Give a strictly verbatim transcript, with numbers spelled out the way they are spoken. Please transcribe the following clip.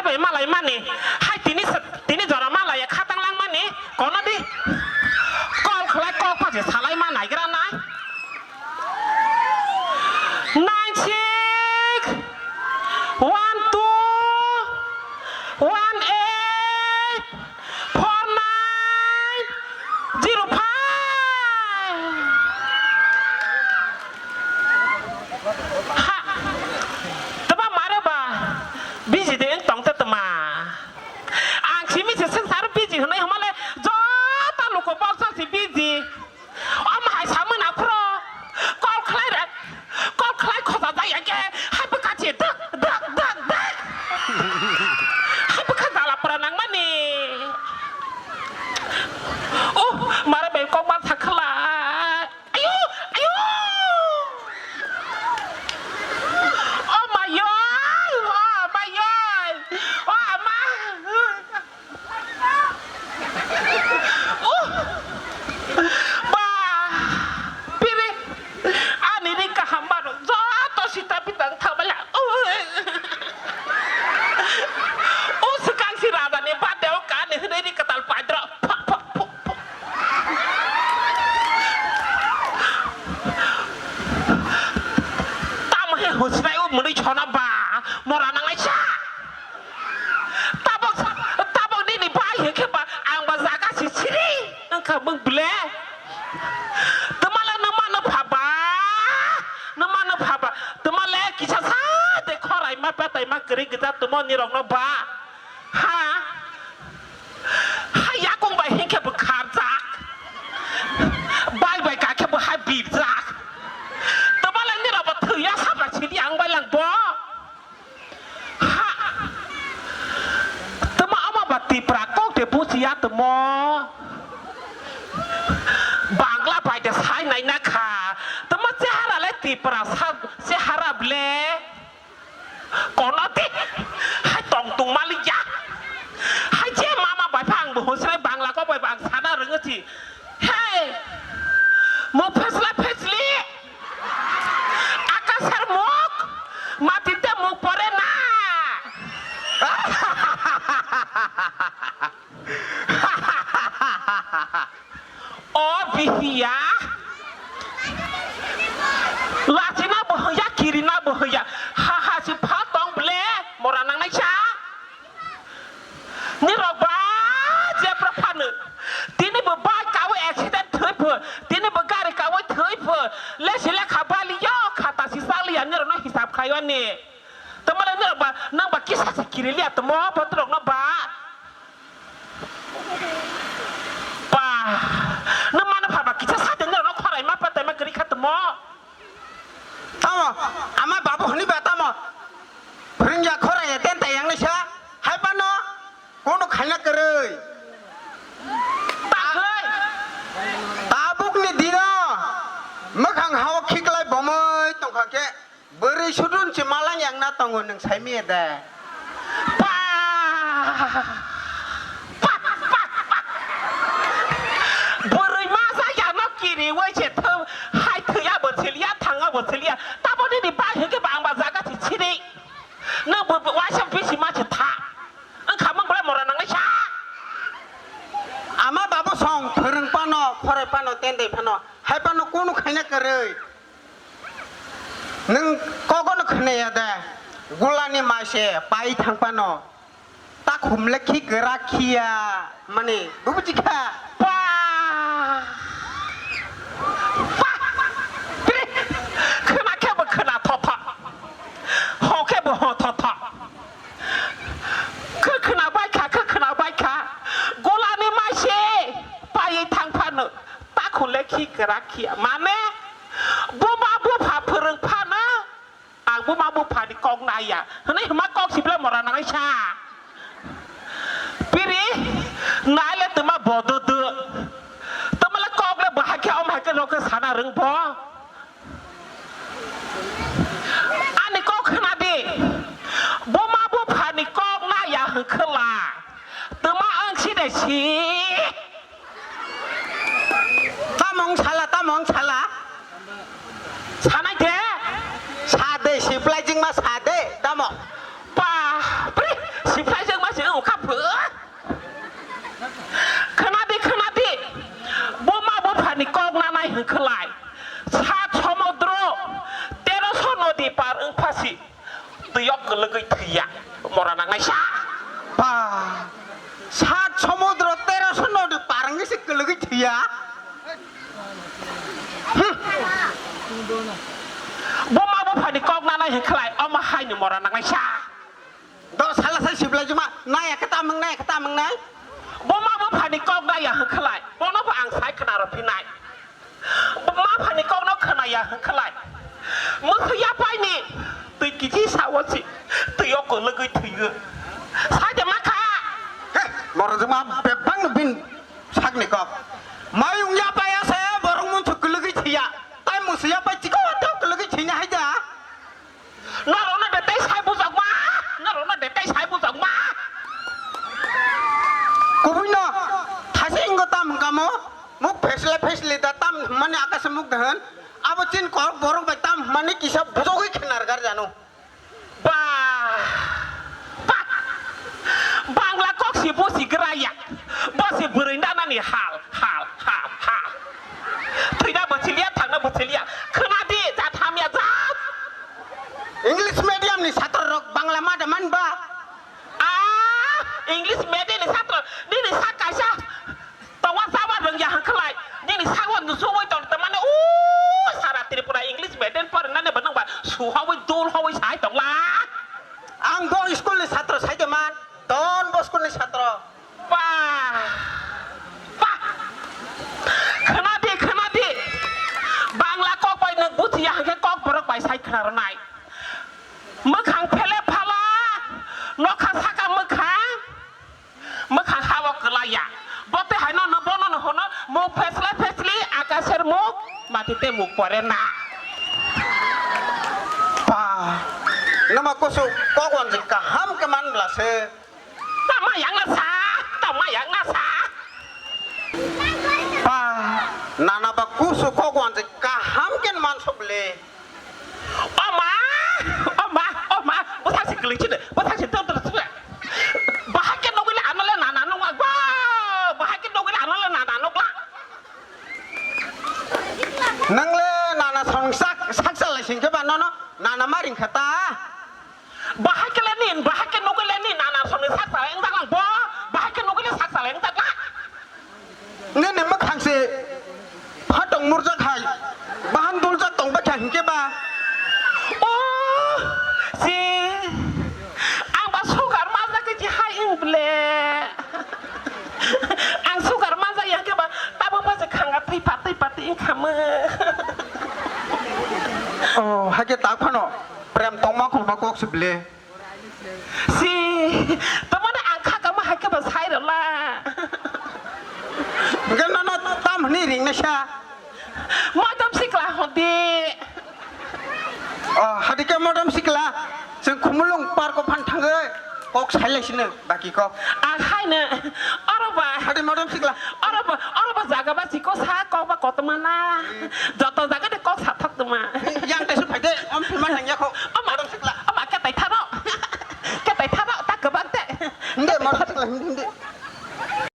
Bai malai mani, hai tini sa-, tini jora malai khatang lang mani, kono di. Kol khlai kok paje salai ma naigra nai. Nine six, one two, one eight, four nine, zero five. Ha, tama mare ba, busy de tong te tama. Ang simi se sengsar busy hwnwi hwnmale joto luku boksa si busy. Omo hai samwi na phro. Kol khlai re, kol khlai khosa jai ya khe. Hai bwkha chi dak, dak, dak, dak. Hai bwkha jala pora nang mani. Oh, mare bai kok ma thakhala. Ayo, ayo. Oh my God, oh my God. Oh ama. Uh. Ba. Pire. Ani ri kaham maro. Joto sita pitang thabala. Uh. Oh, swkang si raja ni bade o kani hwnwi ri katal paidro. Phak, phak, phuk, phuk. Tamo he hosnai o mwnwi sona ba. Mora nangnai sa. Tabok, tabok nini bai hwnkhe ba ang ba jaga si siri wngkha mung ble. Twmala nwma nw phaba, nwma nw phaba. Twmale kisa sa de khorai ma patai ma kwrwi gwja twmo nirok no ba. Ha? Ha yakung bai hwnkhe bo kharjak. Bai bai kakhe bo ha birjak. Twmale nirok bo thwiya sabra sidi ang bai lang bo. Ha! Tamo ama ba Tipra kok de bujiya tamo. Bangla bai de sai nai na kha. Tamo chehara le Tipra sa chehara ble. Kono de. Hai tong tung mali ya. Hai je mama bai phang bo hosrai Bangla kok bai bang sana rwngo si. Hey! Muk phesla phesli. Akasar muk. Matite muk pore na. O bihiya. Lachina bohoya, kirina bohoya. Ha ha si pha tong ble. Mora nangnai sa. Nirok ba jebra phano. Tini bo bike kawi accident thwi pho. Tini bo gari kawi thwi pho. Lesi lekha bali yo khata si sali ya nirok no hisab khayo ni. Tamale nirok ba nang ba kisa se kiri liya tamo botrok no ba. Pa. Nang mano phaba kisa sa de nirok no khorai ma pa tai ma kiri kha tamo. Tamo, ama babu hwnwi ba tamo? Phwrwngya khoraya ten tai yang nisa, hai phano kono khaina kwrwi. Bagwi. Tabukni dino mwkhang hao khiklai bomwi tongkha khe, bwrwi sudun se malang yang na tongo nwng sai miya de? Pa! Pa, pa, pa. Bwrwi masa yano kiriwi se thw, hai thwiya bo siliya, thanga bo siliya. Tamo nini bai hwnkhe ba ang ba jaga si siri. Nwng bo, bo waisa bisi ma se tha. Ang khamang bwlai mora nangnai sa. Ama babu song phwrwng phano, khorai phano, tendai phano, hai phano kunu khaina kwrwi. Nwng kogono khwnaya de, gulani mai se pai thang phano, ta khum le khi kwrak khiya, mani, bubuji kha? Pa! Pa! Pri! Khwna khe bo khwna thotho. Ho khe bo ho thotho. Khe khwna bai kha, khe khwna bai kha. Gulani mai se pai thang phano, ta khum le khi kwrak khiya. Mane, Buma bupha phwrwng phano, ang buma buphani kok naiya. Hwnwi hwnma kok sibla mora nangnai sa. Piri, naile twma bodo do. Twmale kok le bahai khe om hai khe rok khe sana rwng bo. Ani kok khna di. Buma buphani kok naiya hwnkhe la. Twma ang si de si. Tamo wng sala, tamo wng sala? Sanai de? Sa de, siplai jingma sa de, tamo? Pa, pri, siplai Pora nangnai sa. Ba, sat somudro teroso nodi parangwi se kwlwgwi thwiya. Hmm. Buma buphani kok nanai hwnkhlai omo haini mora nangnai sa. Do sala sai siblai juma naya khe tamung naya khe tamung nai. Buma buphani kok naya hwnkhlai bono bo ang sai khna rw phinai. Maphani kokno khwnaya hwnkhlai. Mwkhwi yapaini twi kichi saosi twi o kwlwgwi thwiyo. Saide makha. He, borok jwma bebak no bin sakni kok. Mayung yapaya se borok munsuk kwlwgwi thwiya. Tai mwkhwi yapai chikon tei kwlwgwi thwina haida. Norokno de tei sai bujokma, norokno de tei sai bujokma. Kubui no thasi ingo tam hwnkamo, muk phesle phesle da tam hwnmani akasa muk da hwn. Abo chin kok borok bai tam hwnmani kisa bujogwi khenar gar jano. Ba, ba, Bangla kok si bo si graya, bo si bwrwi nanani hal, hal, hal, hal. Thwina bwchiliya, thangna bwchiliya, khwnadi, jat hamya jat. English medium ni satro rok Bangla ma da man ba? Ah, English medium ni satro, nini sak kaisa tongma jaba rwngya hwnkhlai, nini sak o nusugwi tong tongmani, o sara Tripura English medium porinani bo nwng ba suhawi dul hawi sai tongla. Ang bo school ni satro sai de man, Don Bosco ni satro. Ba, ba, khwnadi, khwnadi, Bangla kok bai nwng bujiya hwnkhe kok borok bai sai khna rwnai. Mwkhang phele phala, nokha saka mwkhang, mwkhang ha-o kwlaiya. Bo tei haino no bono no hwno muk phesle phesli, akaser muk, mati te muk pore na. Ba, nama kusu kok wanjik kaham ke man blase. Tama yang nasa, tama yang nasa. Ba, nana ba kusu kok wanjik kaham ken man sok le. Oma, oma, oma, bwsakse kwlwi chini, bwsakse dur dur chini. Bahai khe nugwi le ano le nana nungma gwa, bahai khe nugwi le ano le nana nugla. Nang le nana song sak, sak salai sing khe ba nono nana ma ring kha ta. Bahai khe le nin, bahai khe nugwi le nin nana song ni sak salai wng jak lang bo, bahai khe nugwi le sak salai wng jak lang. Nini mwkhang se phatong murjak hai, bahan duljak tong bakha hinkhe ba. O, si, ang ba sugar manjak khe si hai wng ble. Ang sugar manjak ya khe ba, tabuk ba se khanga thwi phat, thwi phat wng kha mo. O, hakhe tak phano prem tongma khulma kok se ble. Si, tamani ang kha kama hai khe ba sai rwla. Hwnkhe nono tam hwnwi ringnaisa? Modom sikla hodi. O, hadi khe modom sikla, chwng Khumulwng park o phan thangwi kok sai lai sino, baki kok. Ang haino, oro ba. Hadi modom sikla. Oro ba, oro ba jaga ba chiko sa kok ba kotorma na. Joto jaga de kok sa thok tongma. Yang tesu phai de, om phima nang yakho.